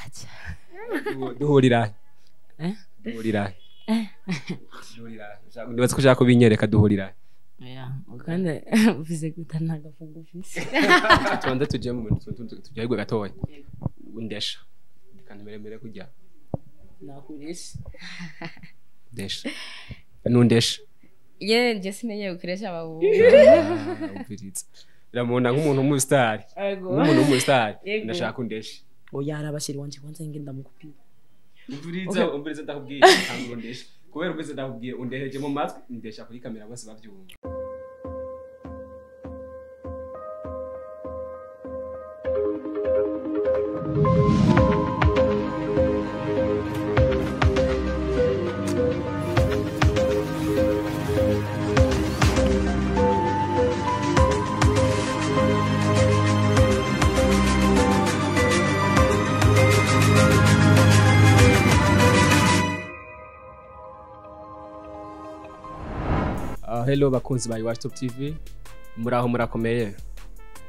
Acha. Duhurira. Eh? Duhurira. Duhurira. Ndibaza ko ushaka kubinyereka duhurira. Oya, kandi ufise gutana agafungu ufise. Tubanze tuje mu bintu tujyahirwe gatoya. Ndesha. Kandi meremere kujya. Nakuresha. Ndesha. Nundesha. Ye nje simenye gukoresha abahungu. Umviriza. Ramona nk'umuntu w'umustar. Nk'umuntu w'umustar. Ndashaka undesha. Oya, arabashiri wanje kwanza ngenda mukupira. Umviriza, umviriza ndakubwiye ntabwo undesha. Kubera umviriza ndakubwiye undeheje mu matwi ndesha kuri kamera bose bavyumva. Hello bakunzi ba Iwacu Top TV, muraho murakomeye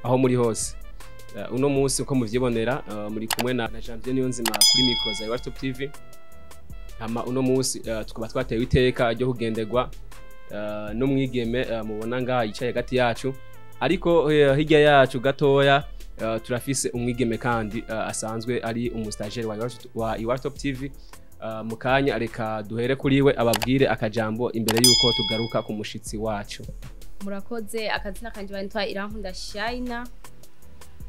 aho muri hose. Uno munsi uko muvyibonera muri kumwe na Janvier Niyonzima kuri micro za Iwacu Top TV. Hama uno munsi tukaba twatewe iteka ryo kugenderwa n'umwigeme mubona ngaha yicaye hagati yacu, ariko hirya yacu gatoya turafise umwigeme kandi asanzwe ari umustagiaire wa Iwacu Top TV. Mukanya reka duhere kuriwe ababwire akajambo imbere yuko tugaruka ku mushitsi wacu. Murakoze. Akazina kanje bantwa Irankunda Shaina,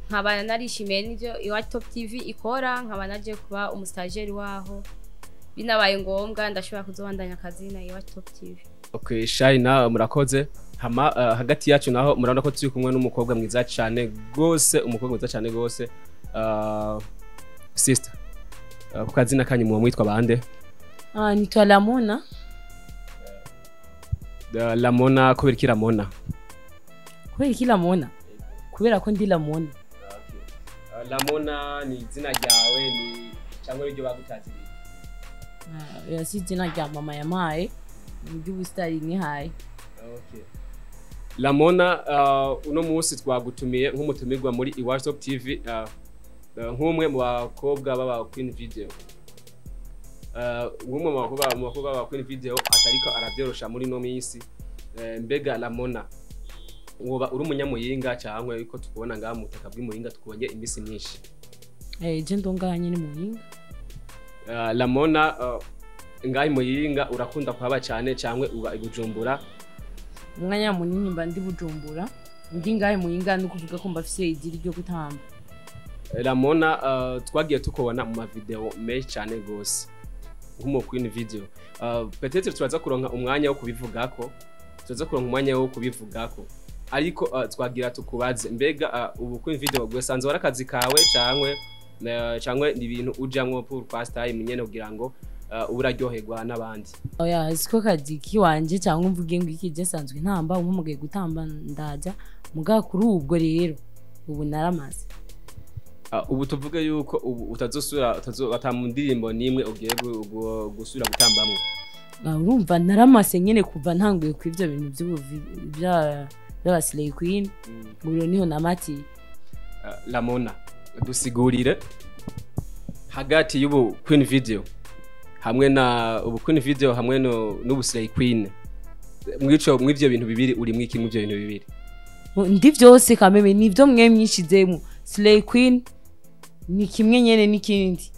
nkaba narishimiye n'ivyo Iwacu Top TV ikora, nkaba naje kuba umustagiaire waho, binabaye ngombwa ndashobora kuzobandanya akazi na Iwacu Top TV. Okay, Shaina murakoze. Hama hagati yacu naho murabona ko turi kumwe n'umukobwa mwiza cyane gose, umukobwa mwiza cyane gose. Sister, ku kazina kanyu muba mwitwa bande? Nitwa Lamona. Lamona, kubera iki Lamona? Kubera iki Lamona? Kubera ko ndi Lamona. Okay. Lamona ni izina ryawe ni cyangwa iryo bagutaziriye? Oya, si izina rya mama yamaye, ni ry'ubusitari nihaye. Okay. Lamona, uno munsi twagutumiye nk'umutumirwa muri Iwacu Top TV, nk'umwe mu bakobwa baba Queen Video. Nk'umwe mu bakobwa baba Queen Video atariko aravyorosha muri no minsi. Mbega Lamona, woba uri umunyamuyinga cyangwa yuko tukubona ngaha mu butaka bw'imuyinga tukubonye imisi myinshi? Je ndonganye ni muyinga. Lamona, ngaha imuyinga urakunda kuhaba cyane cyangwa uba i Bujumbura? Umwanya munini mba ndi Bujumbura, ndi ngaha imuyinga no kuvuga ko mbafise idiri ryo gutamba. Lamona, twagiye tukubona mu mavideo menshi cyane gose nk'umu Queen Video. Peut-être turaza kuronka umwanya wo kubivugako, turaza kuronka umwanya wo kubivugako, ariko twagira tukubaze mbega ubu Queen Video gwesanze warakazi kawe cyangwe cyangwe ni ibintu ujamwo pour pastime nyene kugira ngo uraryoherwa n'abandi? Oya, siko kazi kiwanje cyangwa mvuge ngo iki je sanzwe ntamba, umpumugaye gutamba ndaja muga kuri ubwo rero ubu naramaze. Ubu tuvuge yuko ubu utazosura utamu ndirimbo nimwe ugiye gusubira gutambamwe? Urumva naramase nyene kuva ntanguye ku ivyo bintu by'aba Slay Queen, ubu niho namati. Lamona, dusigurire hagati y'ubu Queen Video hamwe na ubu Queen Video hamwe n'ubu Slay Queen, mwico mw'ivyo bintu bibiri uri mwiki mw'ivyo bintu bibiri? Ndi vyose kameme, nivyo mwe mwishizemo. Slay Queen ni kimwe nyene n'ikindi.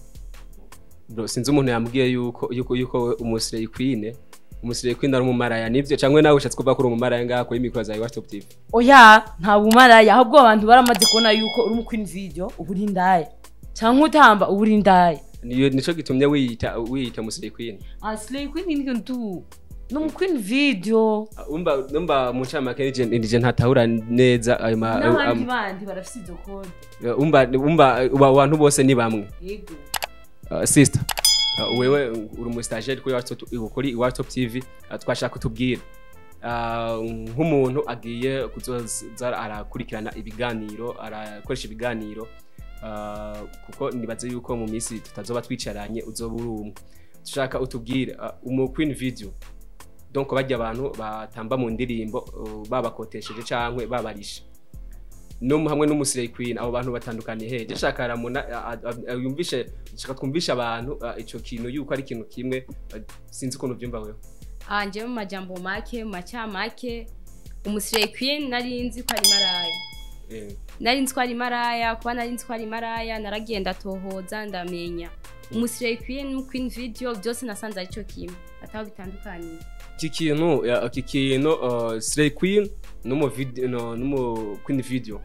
Bro, sinzi umuntu yambwiye yuko umuslay Queen, umuslay Queen ari umumaraya, nivyo cyangwa nawe ushatse kuva kuri umumaraya ngaha kuri micro za Iwacu Top TV? Oya, nta bumaraya, ahubwo abantu baramaze kubona yuko uri mu Queen Video uburi ndaye cyangwa utamba uburi ndaye. Nico gitumye wiyita umuslay Queen. Slay Queen ni kintu no mu Queen Video. Umba mu ncamake nije ntatahura neza ayo n'abandi bandi barafise izo code. Umba abantu bose ni bamwe. Yego. Sister, wewe uri umu stagiaire kuri Iwacu Top TV, twashaka kutubwira nk'umuntu agiye kuzoza arakurikirana ibiganiro, arakoresha ibiganiro, kuko nibaze yuko mu minsi tutazoba twicaranye uzoba uri umwe. Dushaka utubwire umu Queen Video, donc bajya abantu batamba mu ndirimbo babakotesheje cyangwa babarisha, No hamwe n'umu slay queen, abo bantu batandukaniye he? Je shaka Ramona yumvishe, shaka twumvishe abantu ico kintu yuko ari ikintu kimwe. Sinzi ukuntu uvyumva wewe. Ah, njyewe mu majambo make, mu macamake, umu slay queen nari nzi ko ari maraya. Nari nzi ko ari maraya. Kuba nari nzi ko ari maraya, naragenda tohoza, ndamenya umu slay queen, queen video, byose nasanze ari cyo kimwe, ataho bitandukaniye. Iki kintu slay queen no video, no numu queen video,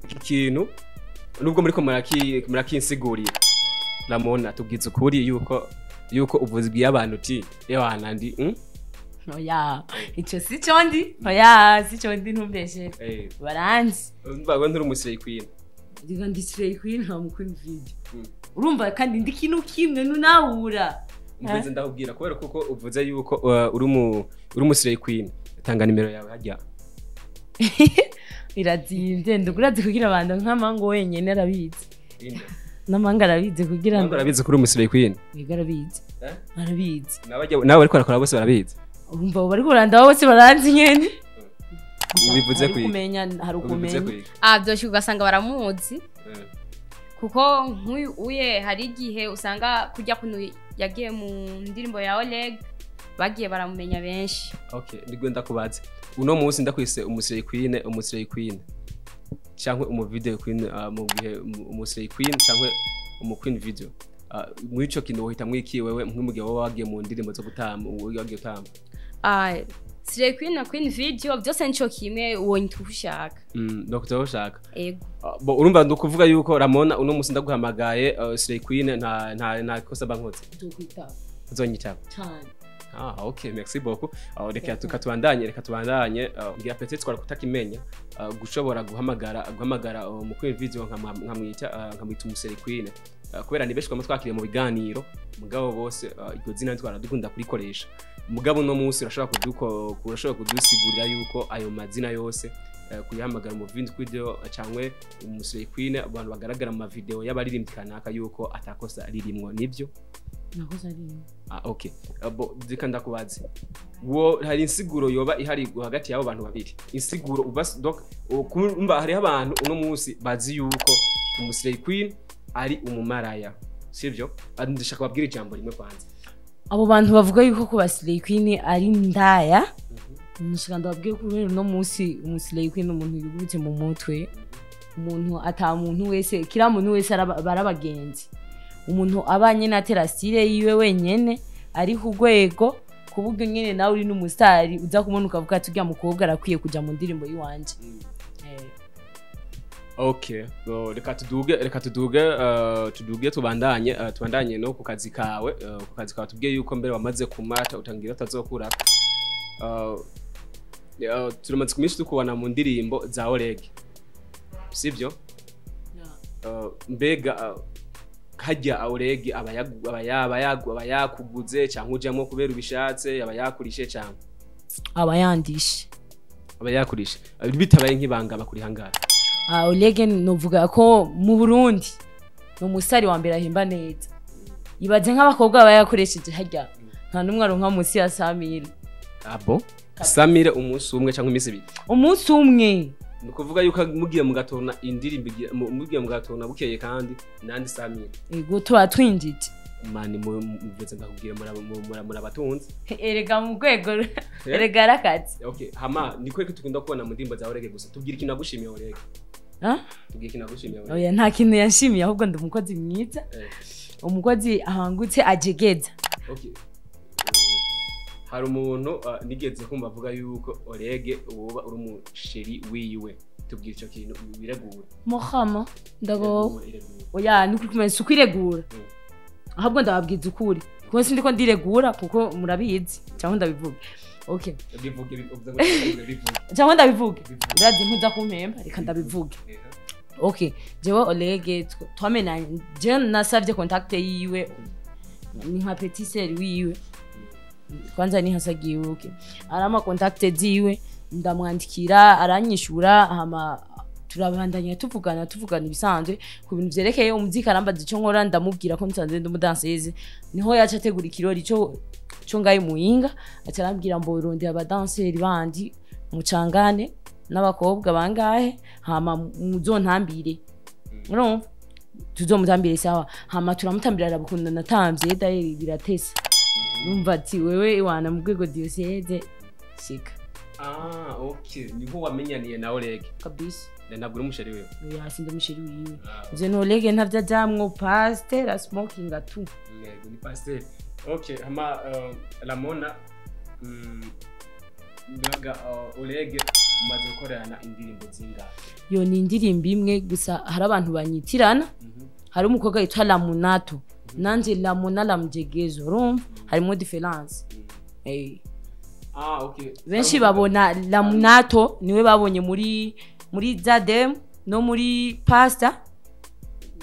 iki kintu nubwo muriko murakinsigurira, Ramona, tubwiza ukuri yuko uvuzi bw'abantu uti ewana ndi Oya, ico si co ndi, oya, si co ndi, ntumbeshere. Baranzi. Umva, we nturi umu slay queen? Reka, ndi slay queen, nta mu queen video. Urumva kandi ndi kintu kimwe nunahura. Mvuze ndakubwira kubera kuko uvuze yuko uri umu slay queen, tanga nimero yawe hajya. Irazimvye, ndugurazi kugira abantu nk'amango wenyene arabizi. N'amanga arabizi kugira ngo arabizi kuri umu slay queen. Yego, arabizi. Eh? Arabizi. Nawe ariko arakora bose barabizi. Urumva abo bariko barandaba bose baranzi nyene. Ubivuze Hari kwiki? kumenya, hari Ubivuze ukumenya. kwiki? Ah, byoshyika ugasanga baramuzi, kuko nk'uyu uye hari igihe usanga kujya kuntu yagiye mu ndirimbo ya Oleg, bagiye baramumenya benshi. Okay, nibwo ndakubaza. Uno munsi ndakwise umu slay queen, umu slay queen cyangwa umu video queen, mu gihe umu slay queen cyangwa umu queen video, muri ico kintu wohita mwiki wewe nk'umugihe wowe wagiye mu ndirimbo zo gutamba, wagiye gutamba? Ah, slay queen na queen video byose nico kimwe, wonyita uko ushaka. No ushaka. Ego. Bo urumva ndukuvuga yuko Ramona, uno munsi ndaguhamagaye slay queen, nta kosa bankoze? Nzokwitaba. Uzonyitaba? Cane. Ah, ok, merci beaucoup. Reka tukatubandanye, reka tubandanye. Ngira peut-être twara kutakimenya, gushobora guhamagara mu queen video nkamwita umu slay queen. Kubera ni benshi twama twakiriye mu biganiro, mugabo bose iryo zina twara dukunda kurikoresha. Mugabo no munsi urashobora kudusigurira yuko ayo mazina yose, kuyahamagara mu video cyangwa umu slay queen, abantu bagaragara mu mavideo y'abaririmbyi kanaka, yuko atakosa ririmwo, nibyo? Nakosa rimwe. Ah, okay. Bo reka ndakubaze. Wo hari insiguro yoba ihari hagati y'abo bantu babiri? Insiguro ubas donc kumva hariho abantu uno munsi bazi yuko umu slay queen ari umumaraya. Sivyo? Ndashaka kubabwira ijambo rimwe kwanza. Abo bantu bavuga yuko kuba slay queen ari ndaya, nshaka ndababwiye ko rero uno munsi umu slay queen umuntu yugurutse mu mutwe, umuntu ata muntu wese, kila muntu wese barabagenzi, umuntu aba nyene atera style yiwe wenyene, ari ku rwego ku buryo nyene nawe uri n'umusitari uza kubona ukavuga ati: "Urya mukobwa arakwiye kuja mu ndirimbo y'iwanje." Okay. So, reka tuduge tubandanye no ku kazi kawe, tubwiye yuko mbere wamaze kumata utangira utazokura. Turamaze kuminsi tukubona mu ndirimbo za Oleg. Sivyo? Mbega harya Oleg aba yakuguze cyangwa ujamwo kubera ubishatse, aba yakurishe cyangwa? Aba yandishe. Aba yakurishe. Bitabaye nk'ibanga, bakuriha ngahe? Ah, Oleg novuga ko mu Burundi ni umusitari wa mbere ahemba neza. Ibaze nk'abakobwa aba yakoresheje harya, nta n'umwe aronka munsi ya 100 000. Abo 100 000 umunsi umwe cyangwa iminsi 2? Umunsi umwe. Ni ukuvuga yuko mugiye mugatona indirimbo mugiye mugatona bukeye kandi nandi 100 000? Ego, tuba twinjije. Mani muveze ndakubwira murabatunzi. Erega mu rwego, erega arakazi. Okay, hama ni kweki tukunda kubona mu ndirimbo za Orege gusa? Tubwire ikintu nagushimiye Orege. Ah? Tubwire ikintu nagushimiye Orege. Oya, nta kintu yanshimiye, ahubwo ndi umukozi mwiza, umukozi ahangutse ajegeza. Okay. Hari umuntu nigeze kumva avuga yuko Orege woba uri umusheri wiwe. Tubwire ico kintu wiregura. Mohama ndago. Iregure, iregure. Oya, nukuri kumenya si ukwiregura, ahubwo ndababwiza ukuri, kuko sindiko ndiregura, kuko murabizi. Cyangwa ndabivuge? Okay. Bivuge, uvuze ngo bivuge, bivuge. Cyangwa ndabivuge? Bivuge. Urazi ntuza kumpemba, reka ndabivuge. Okay, jewe Olege twamenanye, jewe nasavye contact yiwe, ni nka petit sœur wiwe kwanza, ni hasagiwe. Okay, arama contact ziwe, ndamwandikira, aranyishura, hama turabandanya tuvugana ibisanzwe ku bintu vyerekeye umuziki. Arambaza ico nkora, ndamubwira ko nsanzwe ndi umudanseze. Niho yaca ategura ikirori co ngaye Muyinga, aca arambwira ngo rondera abadanseri bandi mucangane. n'abakobwa bangahe, hama muzontambire. Urumva, tuzomutambire sawa, hama turamutambira, arabukunda, natamvye daye biratesa. Urumva ati wewe iwana mu rwego diocese shika. Ah, okay, niho wamenyaniye na Oleg? Kabisa. Ntabwo uri umu chéri wewe? Oya, sindi umu chéri wiwe. Ivyo ni Oleg, ntavyo ajamwo, pasteur asmokinga tu. Yego, ni pasteur. Okay, hama Lamona, mbega Oleg umaze gukorerana indirimbo zingahe? Yo, ni indirimbo imwe gusa. Hari abantu banyitirana. Hari umukobwa yitwa Lamunato, nanje Lamona Lamjegezo. Urumva harimo différence. Ah, okay. Benshi babona Lamunato, niwe babonye muri Zadem no muri Pasta,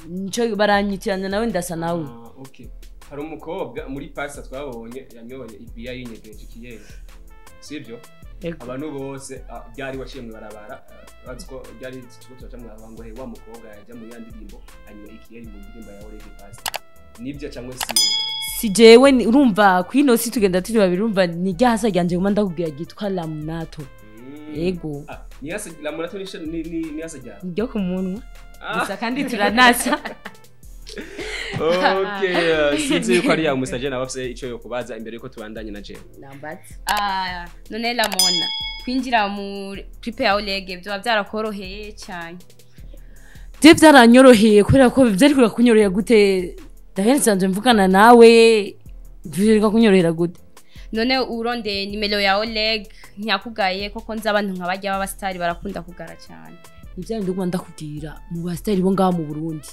nico baranyitirana nawe, ndasa nawe. Ah, okay, hari umukobwa muri pasta twabonye yanyoye ibiya yinyegeje ikiyeri, sibyo? Yego. Abantu bose ryari waciye mu barabara, bazi ko ryari tuko turaca mu barabara ngo he wa mukobwa yajya mu ya ndirimbo anywa ikiyeri mu ndirimbo ya Oleg Pasta, nibyo cyangwa si? Si jewe, urumva kwino si tugenda turi babiri. Urumva ni ryahasa ryanje guma ndakubwira ryitwa Lamunato. Yego. Ah, ni hasa Lamunato ni hasa rya Ryo ku munwa Ah. gusa, kandi turanasa. Okay, sinzi yuko ari ya musaje nawe afise ico yo kubaza imbere yuko tubandanye na jewe. Nambatse. Ah, none Lamona, kwinjira mu clip ya Oleg byoba byarakoroheye cyane? Je, byaranyoroheye kubera ko byari kureka kunyorohera gute? Ndahera nsanzwe mvugana nawe, byari kunyorohera gute? None urondeye nimero ya Oleg ntiyakugaye koko? Nzi abantu nka bajya b'abasitari barakunda kugara cyane. Ni bya bindi nguma ndakubwira, mu basitari bo ngaha mu Burundi,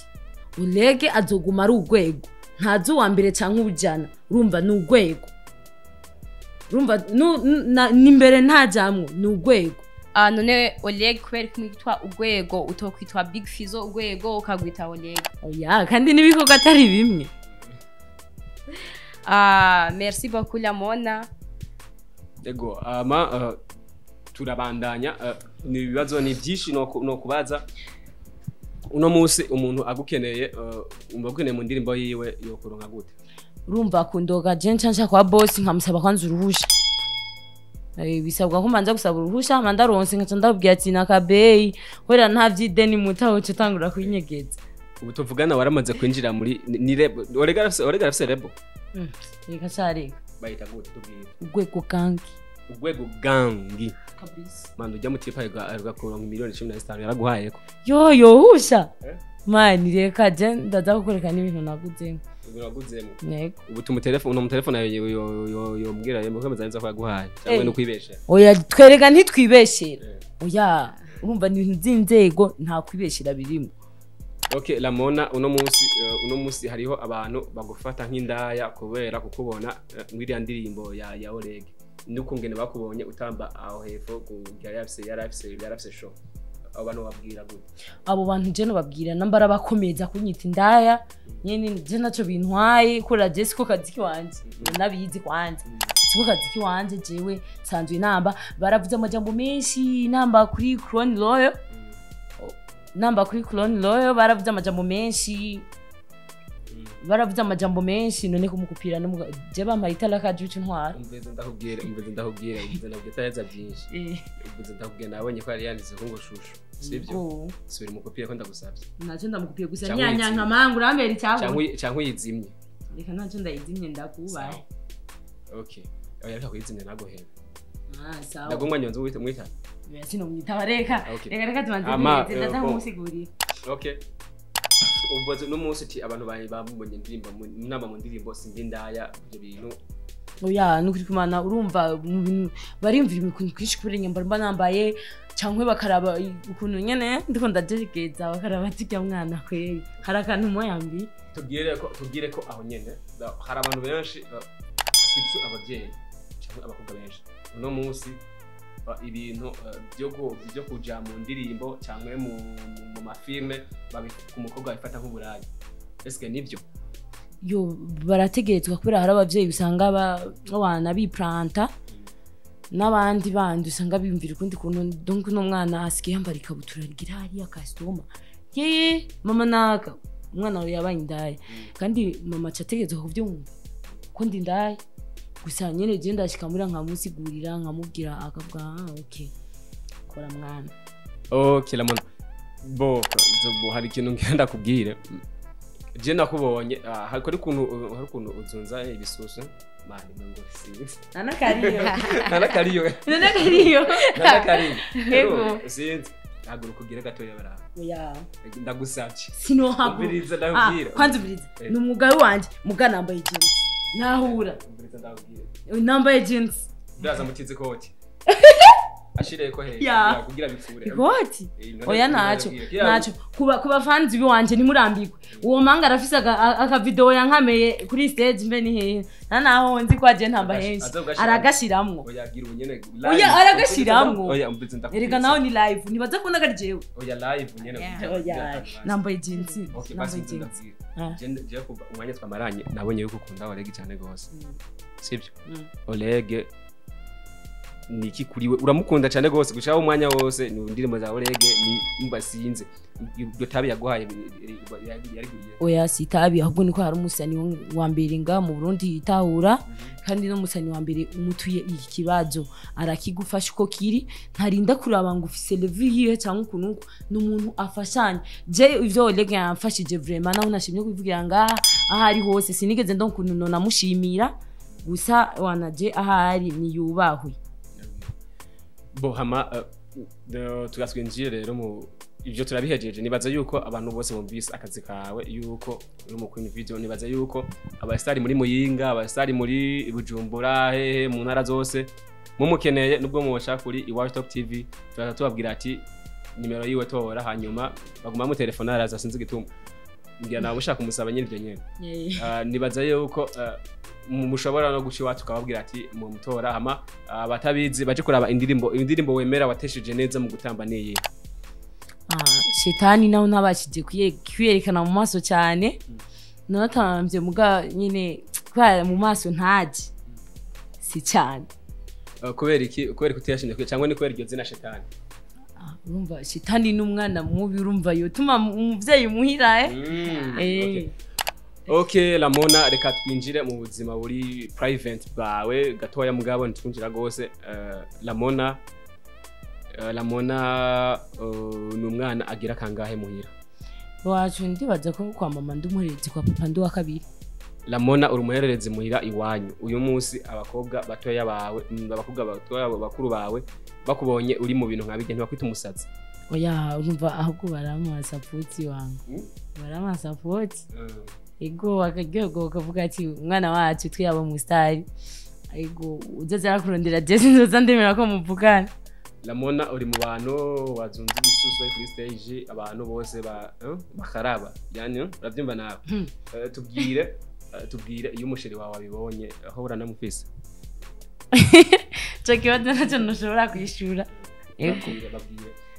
Oleg azoguma ari urwego, ntazi uwa mbere canke ubujana. Urumva ni urwego, urumva n'imbere ntajamwo, ni urwego. Ah, none Oleg kubera ko mwitwa urwego, utokwitwa Big Fizzo urwego ukagwita Oleg? Oya, kandi n'ibikorwa atari bimwe. Ah, merci beaucoup Lamona. Ego, ama turabandanya, ni ibibazo ni byinshi no kubaza. Uno munsi umuntu agukeneye, umva agukeneye mu ndirimbo yiwe, yo kuronka gute? Urumva kundoga, je nca nca kwa boss nkamusaba kwanza uruhusha. Bisabwa ko mbanza gusaba uruhusha, hama ndaronse nkaca ndababwira ati nakabeyi, kubera nta vy'ideni mutaho uca utangura kwinyegeza. Ubu tuvugana waramaze kwinjira muri ni label. Oleg arafise label? Reka careka. Bayita gute? Tubwire. Urwego gangi. Urwego gangi. Kabisa. Manda ujya mu tipa aheruka kuronka miliyoni 15 yaraguhayeko. Yo, yohusha. Eh? Mani reka, je ndaza kukwereka n'ibintu naguzemo. Ibintu waguzemo? Yego. Ubu tumutelefone, uno mutelefone yombwira yemeza neza ko yaguhaye cyangwa Eh. no kwibesha? Oya, twereka, ntitwibeshera. Eh. Oya, urumva ni ibintu by'inzego, nta kwibeshera birimo. Okay, Lamona, uno munsi hariho abantu bagufata nk'indaya kubera kukubona mwiriya ndirimbo ya Oleg, n'ukungene bakubonye utamba aho hepfo yari afise show. Abo bantu babwira gute? Abo bantu je nobabwira nambara bakomeza kunyita indaya nyene, je naco bintwaye, kubera je siko kazi kiwanje, nabizi kwanza siko kazi kiwanje. Jewe nsanzwe namba, baravuze amajambo menshi namba kuri Crown Royal, namba kuri Crown Royal baravuze amajambo menshi, baravuze amajambo menshi. None kumukupira no je bampaye itara kaje uca intwara. Umveze ndakubwire, umveze ndakubwire, umveze ndakubwire, atareza byinshi. Umveze ndakubwire, nabonye ko yari yanditse ko ngo shushu, sibyo? Go. Subira umukopire ko ndagusabye. Nacyo ndamukupira gusa. Cyangwa nyanyanka uyizimye. Mangu urambera icyabona. Cyangwa uyizimye. Reka nacyo ndayizimye, ndakubaye. Sawa. Okay, oya, reka kuyizimya, naguheba. Ah, sawa. Ndaguha umwanya wanze wita mwita. Oya, sinomwitaba, reka. Okay. Reka tubanze Ama, tubize, ndaza bon. kumusigurira. Okay, ubwo no munsi uti abantu bawe bamubonye indirimbo nama mu ndirimbo sindi ndaya, ibyo bintu? Oya, nukuri kumana, urumva mu bintu barimvira ukuntu kwinshi kubera inyambaro mba nambaye, cyangwa bakaraba ukuntu nyene ndiko ndajerekeza, bakaraba ati rya mwana kweri hari akantu moyambi. Tubwire ko aho nyene hari abantu benshi, surtout abavyeyi cyangwa abakobwa benshi uno munsi, ibintu byo kuja mu ndirimbo cyangwa mu mafilme ku mukobwa babifata nk'uburaya. Eske nibyo? Yo, barategerezwa, kubera hari abavyeyi usanga abana biplanta, n'abandi bandi usanga biyumvira ukundi kuntu. Donc uno mwana asigaye yambara ikabutura rigira hariya kasitoma, yeye mama naka umwana wawe yabaye indaya, kandi mama aca ategerezwa kuvyumva ko ndi indaya. Gusa nyene je ndashika muri nkamusigurira, nkamubwira, akavuga ah okay. Kora mwana. Okay, Lamona. Bo zobo hari ikintu ngenda kubwire. Je nakubonye hari ukuntu uzunza ibisusu mani ngo sinzi. Nanakariyo. Nanakariyo. Nanakariyo. Nanakariyo. Yego. Sinzi. Haguruka ugire gatoya bara. Oya. Ndagusabye. Sinohaguruka. Ubiriza ndakubwira. Kwanza ubiriza. Ni umwuga wanje muga nambaye jeans. Nahura. Ubiriza ndakubwira. Nambaye jeans. Ndaza mutize koti. Ashireye ko hehe kugira bipfure. Ikoti. Oya naco. Naco kuba fans biwanje ntimurambirwe. Uwo manga arafise aka video yankameye kuri stage mbe ni hehe. Nanaho nzi kwa je ntamba henshi. Aragashiramwo. Oya gira ubunyene. Oya aragashiramwo. Oya umbize ndakubwira. Erega naho ni live nibaza kubona ko jewe. Oya live nyene. Oya nambaye jeans. Okay basi ndakubwira. Je kuba umwanya twamaranye nabonye yuko ukunda Oleg cyane gose. Sibyo? Oleg niki kuriwe uramukunda cyane gose gushaka umwanya wose ni indirimbo za Oleg ni mbasinze iryo tabi yaguhaye yariguriye. Oya si tabi ahubwo niko hari umusani wa mbere nga mu Burundi yitahura kandi no musani wa mbere umutuye iki kibazo arakigufasha uko kiri ntarinda kuraba ngo ufise level yihe cyangwa ukunuko n'umuntu afashanya. Je ivyo Oleg yamfashije vraiment naho nashimye kubivugira nga ahari hose sinigeze ndonkuntu namushimira gusa wanaje ahari niyubahwe. Bo hama tugaswinjire rero mu ivyo turabihejeje nibaza yuko abantu bose bumvise akazi kawe yuko uri mu Queen Video nibaza yuko abastari muri Muyinga abastari muri Bujumbura hehe mu ntara zose mumukeneye nubwo mwosha kuri Iwacu Top TV turaza tubabwira ati nimero yiwe tora hanyuma baguma mu telefone araza sinzi gituma ngira nawe ushaka kumusaba nyine ivyo nyene. Nibaza yuko mushobora no guca iwacu ukababwira ati mumutora hama abatabizi baje kuraba indirimbo wemera watesheje neza mu gutamba niyi. Shetani naho ntabashije kwiyerekana mu maso cyane naratambye muga nyine kwa mu maso ntaje si cyane. Kubera iki kubera kutiyashimye cyangwa ni kubera iryo zina shetani? Urumva shetani n'umwana mubi urumva yotuma umuvyeyi muhira. Okay Lamona reka twinjire mu buzima buri private bwawe gatoya mugabo ntitwinjira gose. Lamona ni umwana agira kangahe muhira? Wacu ndibaza ko kwa mama ndi umuhererezi kwa papa ndi wa kabiri. Lamona uri umuhererezi muhira iwanyu uyu munsi abakobwa batoya bawe abakobwa batoya bakuru bawe bakubonye uri mu bintu nkabijye ntibakwita umusazi? Oya urumva ahubwo baramuha support wangu. Baramuha support. Ego akaryogo kavuga ati umwana wacu twiyaba mu style. Ego uzaza arakurondera je sinzoza ndemera ko muvugana. Lamona uri mu bantu wazunze ibisusu kuri stage abantu bose bakaraba yani uravyumva nawe. Tubwire iyo umusheri wawe abibonye aho uranamufise. Cyo kibazo nacyo ntushobora kwishura. Ego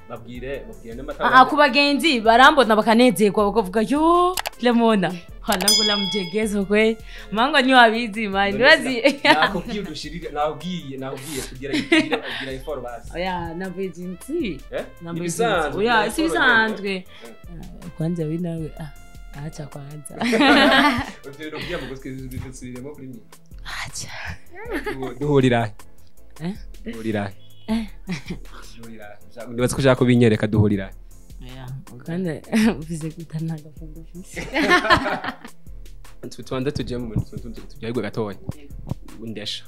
babwire n'amatara. Ku bagenzi barambona bakanezerwa bakavuga yo Lamona halangula mjegezo kwe mango ni wabizi mani urazi nakubwiye udushirire nakubwiye kugira kugira effort basi. Oya nabizi nti nabizi oya si bisanzwe kwanza we nawe acha kwanza uvyo nubwiye mu gutwi bidusubiremo kuri mwe acha duhurira duhurira nibaza ko ushaka kubinyereka duhurira. Oya kandi ufise kutanaga fungo fisi tubanze tujye mu bintu tubyarwe gatoya ndesha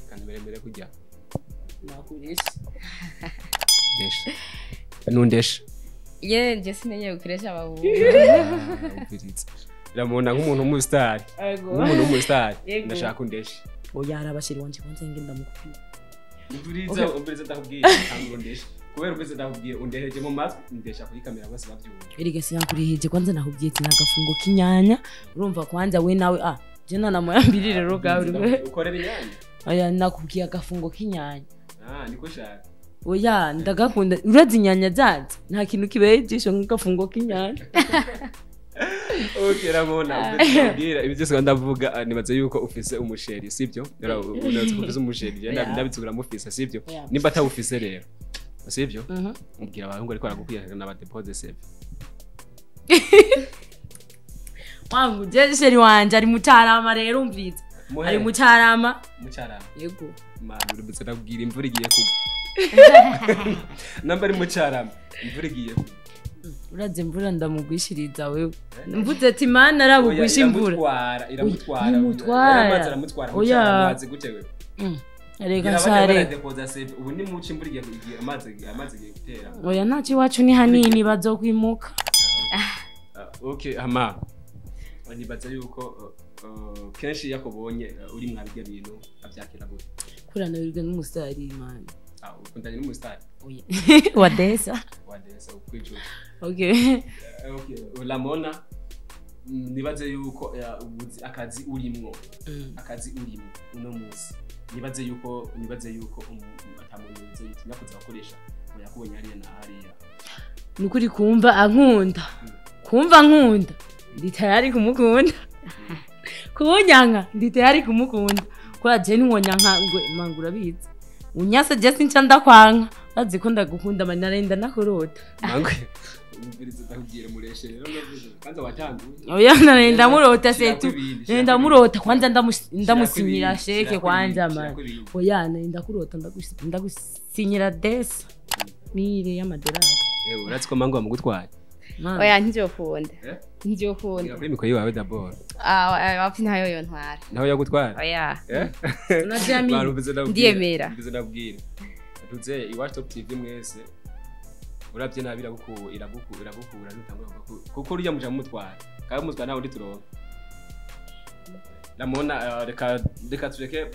kandi mbere kujya nakuresha ndesha nundesha ye nje sinenye gukoresha ababu Ramona nk'umuntu w'umustar nk'umuntu w'umustar ndashaka undesha. Oya arabashiri wanje kwanza ngenda mukupira Umviriza ndakubwiye ntabwo ndesha kubera umviriza ndakubwiye undeheje mu matwi ndesha kuri kamera bose bavyumva. Erega sinakuriheje kwanza nakubwiye ati nagafungo k'inyanya urumva kwanza we nawe je nanamoyambiri rero gawe ukorera inyanya. Oya nakubwiye agafungo k'inyanya. Niko shaka. Oya ndagakunda urazi inyanya zaje nta kintu kibeye ijisho nk'agafungo k'inyanya. Okay Ramona ubwira ibi byose ndavuga nibaze yuko ufise umusheri sibyo? Urazi ko ufise umusheri je ndabitsugura mufise sibyo? Nimba atawufise rero sibyo? Ubwira abahungu ariko aragukwiye na badepose save. Wangu je sheri wanje ari mutarama rero umvitse. Ari mutarama. Mutarama. Yego. Mama urubutse ndabwira imvura igiye kugwa. Namba ari mu Carama, imvura igiye kugwa. Uraze imvura ndamugwishiriza wewe. Mvuze ati mana arabugwisha imvura. Iramutwara, iramutwara. Ntimutwara. Amazi aramutwara mu Oya. Carama, wazi gute wewe? Reka Ngira nshare. baradepoza save, ubu ni muci imvura igiye amazi igiye gutera. Oya, ntacyo, iwacu ni hanini, bazokwimuka. Ah, okay, hama nibaza yuko kenshi iyo akubonye uri mwabirya bintu avyakira gute? Kuranabirwa n'umusitari, man. Ah, ukundanye n'umusitari? Oya, wa desa. Wadesa ukwicuza. Okay. Okay, Lamona, nibaze yuko akazi urimwo, akazi urimwo uno munsi, nibaze yuko ata muntu wese yitinya kuza gukoresha ngo yakubonye hariya na hariya. Nukuri kumva ankunda, kumva ankunda ndi tayari kumukunda, kunyanka ndi tayari kumukunda, kubera je ntiwonyanka ngo manga urabizi unyase, je sinca ndakwanka, bazi ko ndagukunda man, narenda nakurota. Mangwe umviriza, ndakubwira mureshe rero, ndavuze kwanza watanguye. Oya, narenda murota. Shirako Setu. ibindi, shirako Narenda ibindi. murota kwanza, ndamusinyira Shirako chèque ibindi, kwanza shirako man. ibindi. Oya, narenda kurota ndagusinyira 200,000 y'amadolari. Ewe, urazi ko mangu wamugutwaye? Man. Oya, ntivyokunda. Eh? Ntivyokunda. Ngira kuri mikoro yiwawe d'abord. Ah, wapi, ntayo yontwara. Naho yagutwara? Oya. Eh? Tunavyamini. Barumvise ndabwira. Ndiyemera. Mvise ndabwira. Tuze Iwacu Top TV mwese. Uravye nabi iragukura nutangura kuko urya muja mumutwara. Kandi mutwara ntawe undi turonka. Ramona, reka tureke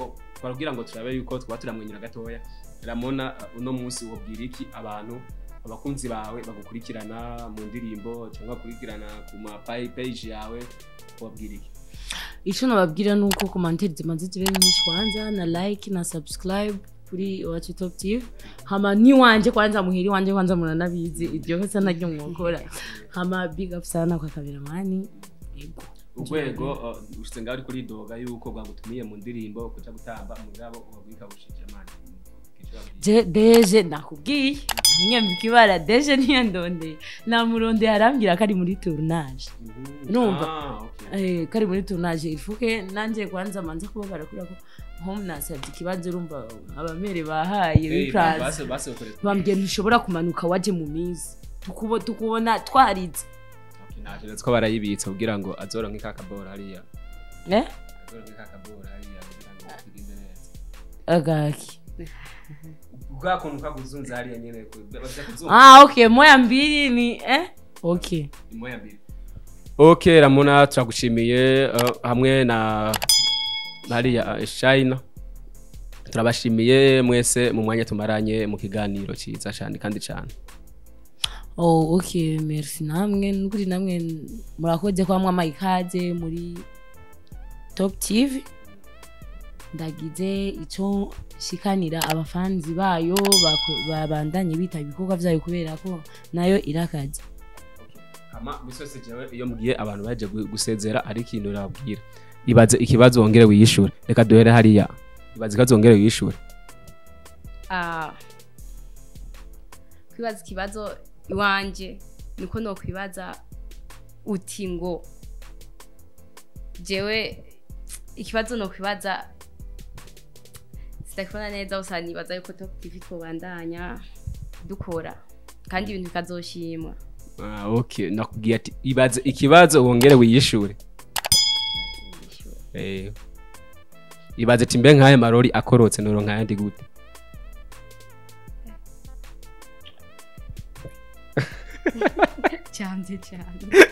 twarubwira ngo turabe yuko twaba turamwenyura gatoya. Ramona, uno munsi wobwira iki abantu, abakunzi bawe bagukurikirana mu ndirimbo cyangwa bakurikirana ku ma page yawe, wabwira iki? Icyo nababwira ni uko commentaires zimaze zibe nyinshi kwanza, na like na subscribe kuri Iwacu Top TV. Hama niwanje kwanza muhiri wanje kwanza muranabizi iryo kosa naryo mwokora. Hama big up sana kwa kameramani, yego. Urwego ushitse ngaho uri kuridoga yuko bwagutumiye mu ndirimbo kuja gutamba, mugabo wabwika bushije mani. Je deje nakubwiye ninyambika ibara, deje ntiyandondeye, namurondeye arambwira ko ari muri tournage. Numva. Ah, okay. Eh, kari muri tournage, ifuke nanje kwanza manza kubabara kubera ko home nasabye ikibanza, urumva abamere bahaye Hey, biplaza. base base Bambwiye ntushobora kumanuka waje mu minsi tukubona twarize. Okay, ntaje ko barayibitsa kugira ngo azoronke ka kabora hariya. Eh? Azoronke ka kabora hariya kugira ngo bigende neza. Agaki? Bwa kuntu kaguzunza hariya nyene baza kuzunza. Ah, okay, moya mbili ni okay. Imoya mbili. Okay, Ramona, turagushimiye hamwe na hariya Shaina. Turabashimiye mwese mu mwanya tumaranye mu kiganiro cyiza cyane kandi cyane. Oh, okay, merci namwe, nukuri namwe murakoze kwa mwama ikaze muri Top TV. Ndagize icyo shikanira abafanzi bayo babandanye bitaba ibikorwa vyayo kubera ko nayo irakaze. Ama bisose jewe iyo mugiye abantu baje gusezera ari ikintu urabwira. Ibaze ikibazo wongere wiyishure. Reka duhere hariya. Ibaze ikibazo wongere wiyishure. Ah, kwibaza ikibazo iwanje niko nokwibaza uti ngo jewe ikibazo nokwibaza sitakibona neza, gusa nibaza yuko Top TV twobandanya dukora kandi ibintu bikazoshimwa. Ah, okay, nakubwiye ati ibaze ikibazo wongere wiyishure. Eh. Ibaze ati mbe nkaye marori akorotse noronka yandi gute? Cyane cyane.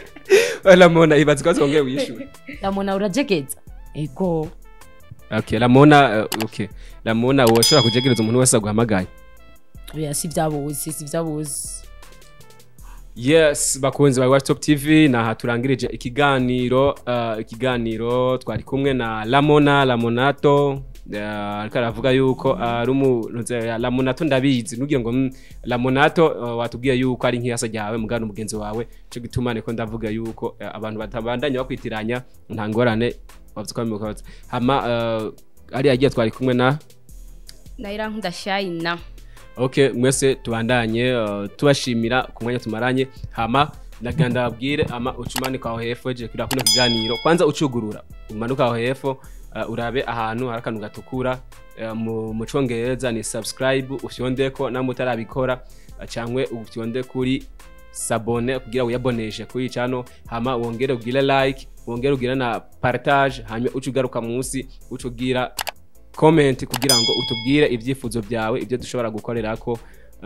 Ramona, ibaze ikibazo wongere wiyishure. Ramona, urajegeza ego. Okay, Ramona, okay. Ramona, woshobora kujegereza umuntu wese aguhamagaye? Oya, si vyabuze, si vyabuze. Yes, bakunzi ba Iwacu Top TV, naha turangirije ikiganiro. Ikiganiro twari kumwe na Ramona Ramonato, ariko aravuga yuko ari Ramonato ndabizi nugira ngo Ramonato, watubwiye yuko ari nk'iyasa ryawe mugana umugenzi wawe, cyo gituma niko ndavuga yuko abantu batabandanya bakwitiranya, nta ngorane bavuze ko babimukabatse. Hama ari yagiye twari kumwe na Nairankunda Shayina. Okay, mwese tubandanye tubashimira ku mwanya tumaranye. Hama ndagira ndababwire, ama ucumanika aho hepfo je kugira kuno kiganiro, kwanza ucugurura umanuka aho hepfo. Urabe ahantu hari akantu gatukura, mu congereza ni subscribe, ufyondeko namwe utarabikora, cangwe ufyonde kuri s'abonner kugira wiyaboneshe kuri channel, hama wongere ugire like, wongere ugire na partage, hanyuma uce ugaruka munsi uce ugira comment kugira ngo utubwire ibyifuzo byawe, ibyo dushobora gukorerako,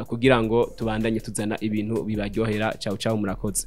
kugira ngo tubandanye tuzana ibintu bibaryohera. Ciao ciao, murakoze.